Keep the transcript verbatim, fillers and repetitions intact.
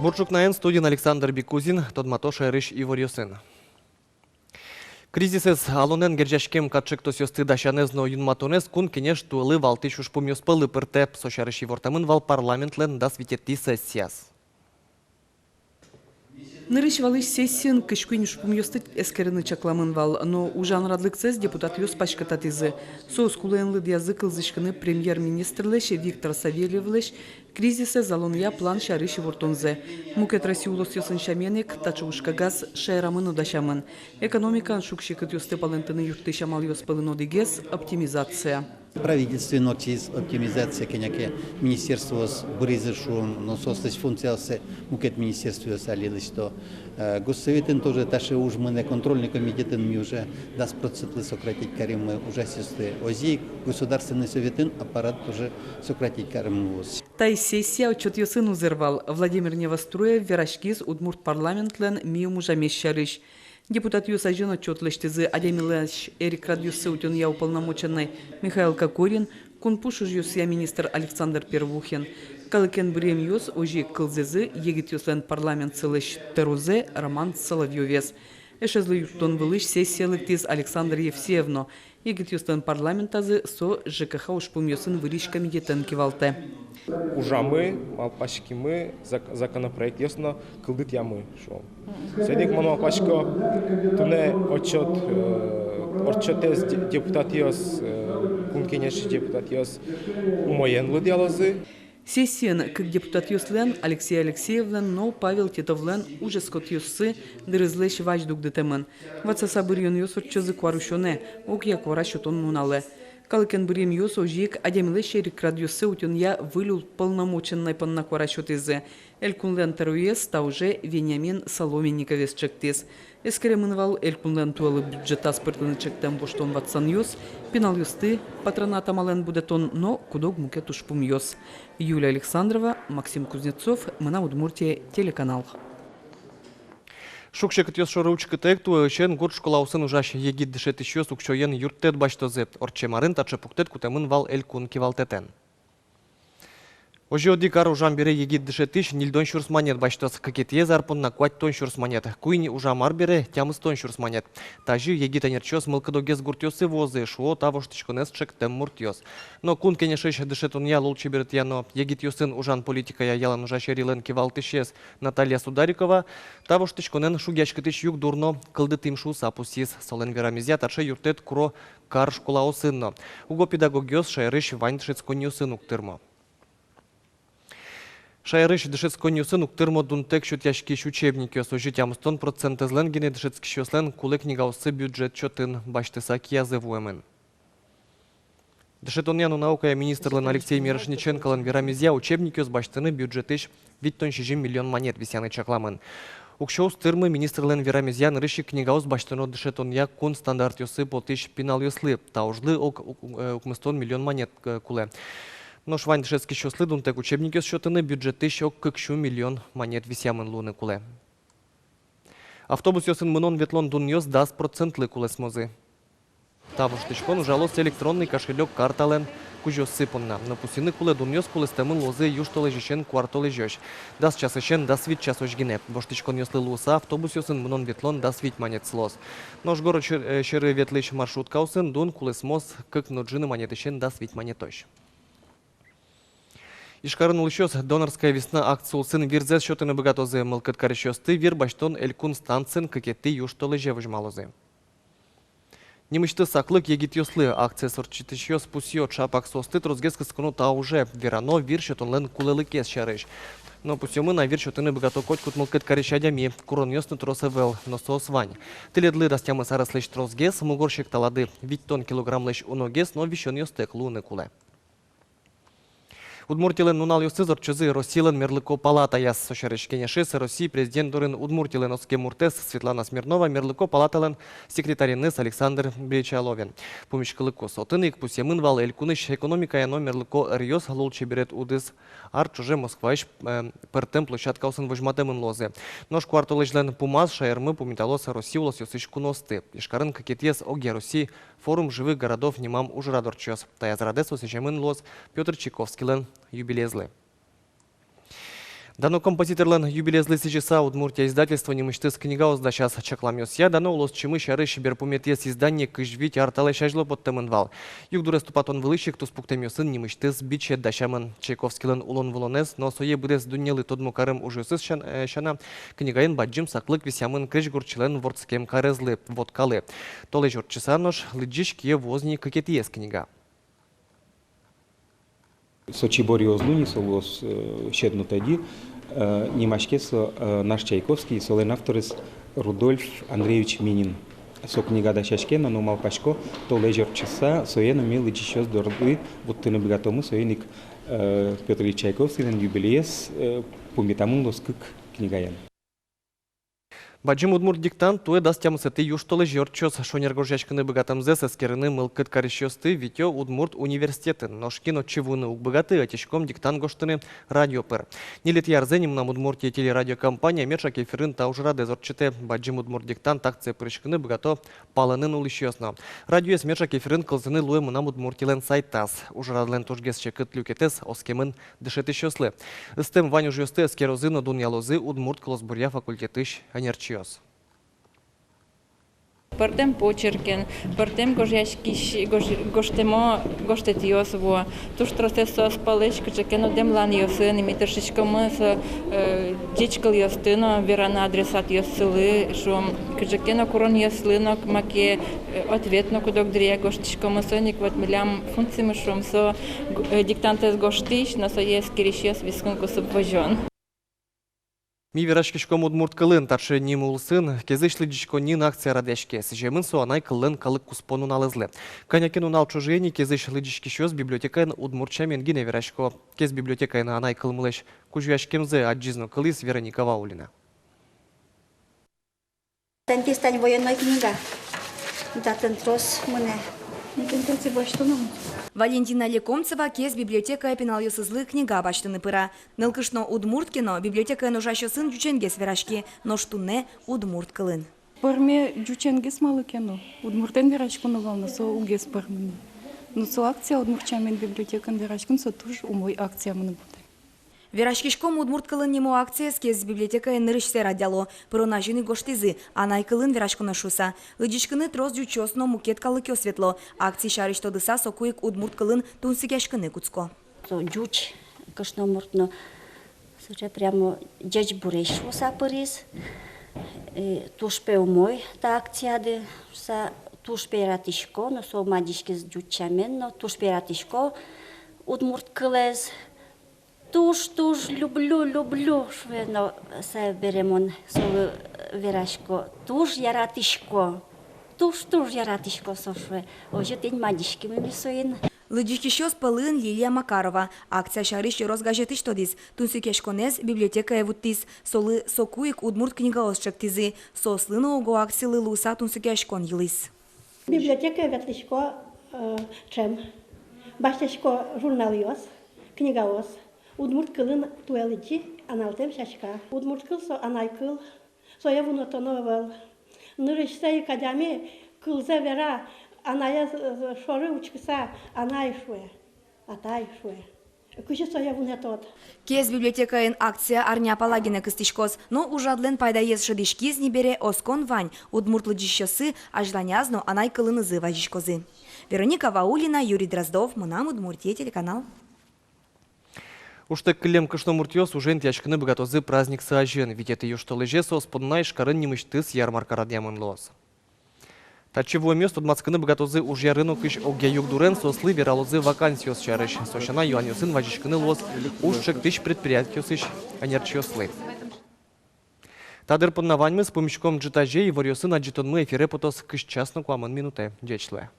Бур ӵукнаен, студиын Александр Бекузин. Тодмато шаерысь иворъёсын. Кризисэз алонэн герӟаськем катчектосъёсты дасянэз но юнматонэз Кун Кенеш туэлы валтӥсь ужпумъёс пӧлы пыртэ. Со сярысь ивортэмын вал парламентлэн дас витетӥ сессияз. Нырысь-валысь сессиын кызь куинь ужпумъёсты эскерыны чакламын вал, но ужан радлыксэс депутатъёс паськытатӥзы. Соос кулэен лыдъязы кылзӥськыны премьер-министрлэсь Виктор Савельевлэсь кризисэз алонъя план сярысь ивортонзэ. Мукет Россия улосъёсын сямен ик, таӵе ужкагаз шаерамы но дасямын. Экономикаын шуг-секытъёсты палэнтыны юрттӥсь амалъёс пӧлын одӥгез — оптимизация. Правительствоын ортчиз оптимизация, кӧня ке министерствоос быризы, шуом, но соослэсь функциоссэ мукет министерствоос али лэсьто. Э, Госсоветын тоже таӵе уж мынэ, контрольный комитетын ми уже дас процентлы сократить каримы ужасьёсты. Озьы ик Государственный Советын аппарат тоже сократить каремын луоз. Таиз сессия отчётъёсын узыр вал. Владимир Невоструев вераськиз удмурт парламентлэн миым ужамез сярысь. Депутатъёс азьын отчёт лэсьтӥзы адямилэсь эрикрадъёссэ утёнъя уполномоченной Михаил Кокорин, кун пуш ужъёсъя министр Александр Первухин. Калыкен быръемъёс озьы ик кылзӥзы егитъёслэн парламентсылэсь тӧрозэ Роман Соловьёвез. Эшезлы юрттон вылысь сессие лыктӥз Александр Евсеев но. Егитъёслэн парламентазы со ЖКХ ужпумъёсын вырись комитетэн кивалтэ. Ужамы, малпаськимы, зак-, законопроектъёс но кылдытъямы, шуом. Соин ик мон малпасько, туннэ отчёт, э, отчётэз де-, депутатъёс, э, Кун Кенеш депутатъёс умоен лыдъялозы. Сессиын кык депутатъёслэн, Алексей Алексеевлэн но Павел Титовлэн, ужъяськонъёссы дырызлэсь вазь дугдытэмын. Ватсаса быръёнъёс ортчозы куарусёнэ, огъя куара сётон нуналэ. Калыкен быръемъёс озьы ик адямилэсь эрикрадъёссэ утёнъя выль уполномоченной понна куара сётӥзы. Элькунлэн тӧроез та уже Вениамин Соломенниковез ӵектӥз. Эскеремын вал элькунлэн туэлы бюджетаз пыртыны ӵектэм воштон-ватсанъёс, пиналъёсты патронат амалэн будэтон но куд-ог мукет ужпумъёс. Юлия Александрова, Максим Кузнецов, «Мынам Удмуртие» телеканал. Шуг-секытъёс шоры учкытэк, туэысен гурт школаосын ужась егит дышетӥсьёс уксёен юрттэт басьтозы. Ортчем арын таӵе пуктэт кутэмын вал элькун кивалтэтэн. Озьы, одӥг ар ужам бере егит дышетӥсь ньыльдон сюрс манет басьтоз, кыкетӥез ар понна куатьтон сюрс манет, куинь ужам ар бере — тямыстон сюрс манет. Тазьы егит ӧнерчиос мылкыдогес гуртъёсы вуозы, шуо та воштӥськонэз ӵектэм муртъёс. Но Кун Кенешысь дышетонъя, лулчеберетъя но егитъёсын ужан политикая ялан ужась ӧрилэн кивалтӥсез Наталья Сударикова та воштӥськонэн шугъяськытӥсь югдур но кылдытӥм шуыса пусйиз. Солэн верамезъя, таӵе юрттэт куро кар школаосын но. Уго педагогъёс шаерысь вань дышетсконниосын уг тырмо. Шаерысь дышетсконниосын уг тырмо дунтэк сётъяськись учебникъёс. Озьы, тямыстон процентэзлэн гинэ дышетскисьёслэн кулэ книгаоссы бюджет чотын басьтыса киязы вуэмын. Дышетонъя но наукая министрлэн Алексей Мирошниченколэн верамезъя, учебникъёс басьтыны бюджетысь витьтон сизьым миллион манет висъяны чакламын. Уксё уз тырмы, министрлэн верамезъя, нырысь ик книгаос басьтоно дышетонъя кун стандартъёсы потӥсь пиналъёслы. Та ужлы ог ук-, э, укмыстон миллион манет, э, кулэ. Нош вань дышетскисьёслы дунтэк учебникъёс сётыны бюджетысь ог кык сю миллион манет висъямын луыны кулэ. Автобусъёсын мынон-ветлон дунъёс дас процентлы кулэсмозы. Та воштӥськон ужалоз электронный кошелёк карталэн кузёоссы понна. Но пусйыны кулэ, дунъёс кулэстэмын луозы южтолэзьысен куартолэзёзь, дас часысен дас вить часозь гинэ. Воштӥськонъёслы луыса, автобусъёсын мынон-ветлон дас вить манет сылоз. Нош город сьӧ-, э, сьӧры ветлӥсь маршруткаосын дун кулэсмоз кык но ӝыны манетысен дас вить манетозь. Ижкарын улӥсьёс «Донорская весна» акция улсын вирзэс сётыны быгатозы. Мылкыд карисьёсты вир басьтон элькун станциын кыкетӥ южтолэзе возьмалозы. Нимысьтыз саклык егитъёслы. Акциез ортчытӥсьёс пусъё: ӵапак соосты тросгес кысконо та уже. Верано вир сётонлэн кулэлыкез сярысь. Но пусъёмы на: вир сётыны быгато котькуд мылкыд карись адями. Куронъёс но трос ӧвӧл, но соос вань. Тӥледлы дас тямыс ареслэсь тросгес, мугор секталады витьтон килограммлэсь уногес но висёнъёстэк луыны кулэ. Удмуртилэн нуналъёсыз ортчозы Россилэн мерлыко палатаяз. Со сярысь кенешез Россия президент дорын Удмуртилэн оскем муртэз Светлана Смирнова мерлыко палаталэн секретареныз Александр Бречаловен пумиськылыкуз. Отын ик пусъемын вал элькунысь экономикая но мерлыко ӧръёс лулчеберет удыс ар ӵоже Москваысь, э, пӧртэм площадкаосын возьматэмын луозы. Нош куартолэзьлэн пумаз шаермы пумиталоз Россия улосъёсысь куноосты. Ижкарын кыкетӥез огъя Россия «Форум живых городов» нимам ужрад ортчоз. Таяз радэз сӥземын луоз Пётр Чайковскийлэн юбилеезлы. Дано композиторлэн юбилеезлы сӥзьыса, «Удмуртия» издательство нимысьтыз книгаос дасяз. Чакламъёсъя, дано улосчимы сярысь берпуметӥез издание кызь вить ар талэсь азьло поттэмын вал. Югдурез тупатон вылысь ик туспуктэмъёсын нимысьтыз бичет дасямын. Чайковскийлэн улон-вылонэз но сое быдэс дуннелы тодмо карем ужъёсыз сян-, э, сяна, книгаын бадӟым саклык висъямын крезьгурчилэн вордскем карезлы, Вотка-лы. Толэзь ортчыса нош лыдӟись кие вуоз ни кыкетӥез книга. Со чиборъёс луо ни, со луоз, э, сьӧд но тӧдьы, э, нимаське со, э, «Наш Чайковский», солэн авторез Рудольф Андреевич Минин. Со книга дасяське но, но малпасько, толэзь ортчыса сое но ми лыдӟисьёс доры вуттыны быгатомы, соин ик, э, Пётр Ильич Чайковскийлэн юбилеез, э, пумитамын луоз кык книгаен. Бадӟым удмурт диктант туэ дас тямысэтӥ южтолэзе ортчоз. Шонер гожъяськыны быгатэмзэс эскерыны мылкыд карисьёсты витё удмурт университетын. Нош кин отчы вуыны уг быгаты, ӧтиськом диктант гожтыны радио пыр. Ньылетӥ арзэ ни «Мынам Удмуртие» телерадиокомпания меӵак эфирын та ужрадэз ортчытэ. Бадӟым удмурт диктант акцие пыриськыны быгато палэнын улӥсьёс но. Радиоез меӵак эфирын кылзыны луэ «Мынам Удмуртиелэн» сайтаз. Ужрадлэн тужгес секыт люкетэз оскемын дышетӥсьёслы. Ыстэм вань ужъёсты эскерозы но дунъялозы удмурт кылосбуръя факультетысь ӧнерчиос. Пӧртэм почеркен, пӧртэм гожъяськись-, гож-, гожтэмо гожтэтъёс вуо. Туж тросэз соос пӧлысь кыӵе ке но дэмланъёсын, ми тыршиськомы со, э, ӟеч кылъёсты но вераны адресатъёслы, шуом, кыӵе ке но куронъёслы но маке, э, ответ но куд-ог дыръя гожтӥськомы. Соин ик вот милям функцимы, шуом, со г-, э, диктантэз гожтӥсь но сое эскерисьёс вискын кусып возён. «Ми вераськиськом удмурт кылын» — таӵе ним улсын «Кезысь лыдӟиськонниын» акция радъяське. Сӥземын со анай кыллэн калык куспо нуналэзлы. Кӧня ке нунал ӵоже ини кезысь лыдӟиськисьёс библиотекаын удмурт сямен гинэ верасько. Кез библиотекаын анай кылмылэсь кузёяськемзэ адӟиз но кылӥз Вероника Ваулина. Тань, тӥ тань военной книга. Татын трос мынэ. Валентина Лекомцева Кез библиотекае пиналъёсызлы книга басьтыны пыра. Нылкышно удмурт ке но, библиотекаын ужасьёсын ӟученгес вераське, нош туннэ удмурт кылын. Пӧрме ӟученгес малы ке но, удмуртэн вераськон вал но, со угес пӧрмы ни. Но со акция удмурт сямен библиотекаын вераськон, со туж умой акция мыным потэ. «Вераськиськом удмурт кылын» нимо акциез Кез библиотекаын нырысьсэ радъяло. Пырон азьын ик гожтӥзы: анай кылын вераськоно шуыса. Лыдӟиськыны трос ӟучъёс но мукет калыкъёс ветло. Акци сярысь тодыса, соку ик удмурт кылын тунсыкъяськыны кутско. Со ӟуч кышномурт но сыӵе прямо ӟечбуресь шуыса пыриз. И туж пе умой та акцияды шуыса, туж пе яратӥсько, но со мадиськиз ӟуч сямен но, туж пе яратӥсько удмурт кылэз. Туж, туж люблю, люблю, шуэ но, сое бере мон солы верасько: туж яратӥсько, туж, туж яратӥсько, со шуэ. Озьы тӥни мадиськимы ми соин. Лыдӟиськисьёс пӧлын Лилия Макарова. Акция сярысь ёрос газетысь тодӥз, тунсыкъяськонэз библиотекае вуттӥз. Солы соку ик удмурт книгаос чектӥзы. Соослы но уго акцилы луыса тунсыкъяськон йылӥз. Библиотекае ветлӥсько, э, ӵем. Басьтӥсько журналъёс, книгаос. Удмурт кылын туэ лыдӟи «Аналтэм сяська». Удмурт кыл — со анай кыл, сое вунэтоно ӧвӧл. Нырысьсэ ик адями кылзэ вера, анаез, э, шоры учкыса: «Анай», — шуэ, «Атай», — шуэ. Кызьы сое вунэтод? Кез библиотекаын акция арня пала гинэ кыстӥськоз, но ужрадлэн пайдаез шӧдӥськиз ни бере, оскон вань: удмурт лыдӟисьёссы азьланяз но анай кылынызы вазиськозы. Вероника Ваулина, Юрий Дроздов, «Мынам Удмуртие» телеканал. Ужтэк кылем кышномуртъёс ужен интыяськыны быгатозы праздниксы азьын. Витетӥ южтолэзе соос понна Ижкарын нимысьтыз ярмарка радъямын луоз. Татчы вуэмъёс тодматскыны быгатозы Ужъя рынокысь огъя югдурен, соослы вералозы вакансиос сярысь. Со сяна юанъёсын вазиськыны луоз уж чектӥсь предприятиосысь ӧнерчиослы. Та дыр понна ваньмыз. Пумиськом ӝытазе. Иворъёсын адӟытонмы эфире потоз кызь час но куамын минутэ. Ӟеч луэ.